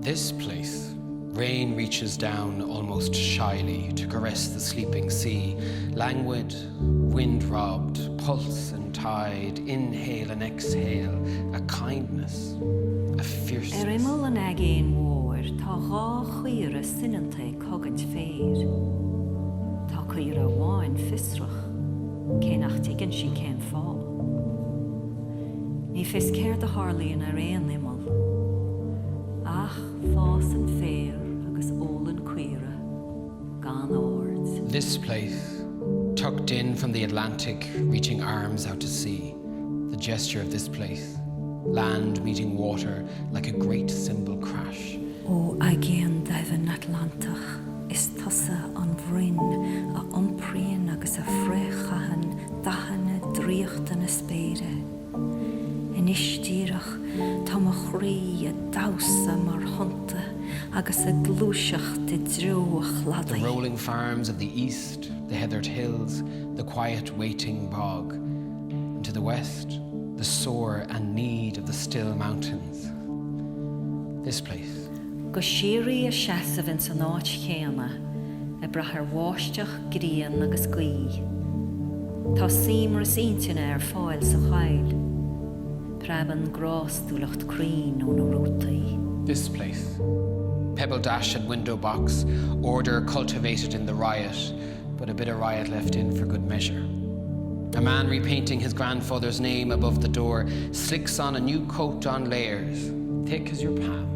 This place, rain reaches down almost shyly to caress the sleeping sea, languid, wind-robbed, pulse and tide, inhale and exhale, a kindness, a Ar fierceness. imeall an aigéin mhóir tá dha chaora soineanta ag cogaint féir. Tá caora amháin fiosrach, cé nach dtuigeann sí cén fáth. Ní fios céard a tharlaíonn ar aon imeall. Ach fásann féar agus ólann caora gan aird. This place, tucked in from the Atlantic, reaching arms out to sea, the gesture of this place, land meeting water like a great cymbal crash. Ó aigéan doimhin Atlantach, is tusa an bhroinn a iompraíonn agus a frithchaitheann dathanna draíochta na spéire. Anois díreach, tá mo chroí ag damhsa mar thonnta agus ag gluaiseacht i dtreo a The chladaigh. rolling farms of the east, the heathered hills, the quiet waiting bog, and to the west, the soar and need of the still mountains. This place. Go síoraí a seasamh ins an áit chéanna, ag brath ar bháisteach, grian agus gaoth. Tá suaimhneas intinne ar fáil sa choill. Preabann grástúlacht crainn ó na rútaí. This place. Pebble dash and window box, order cultivated in the riot, but a bit of riot left in for good measure. A man repainting his grandfather's name above the door slicks on a new coat on layers, thick as your palm.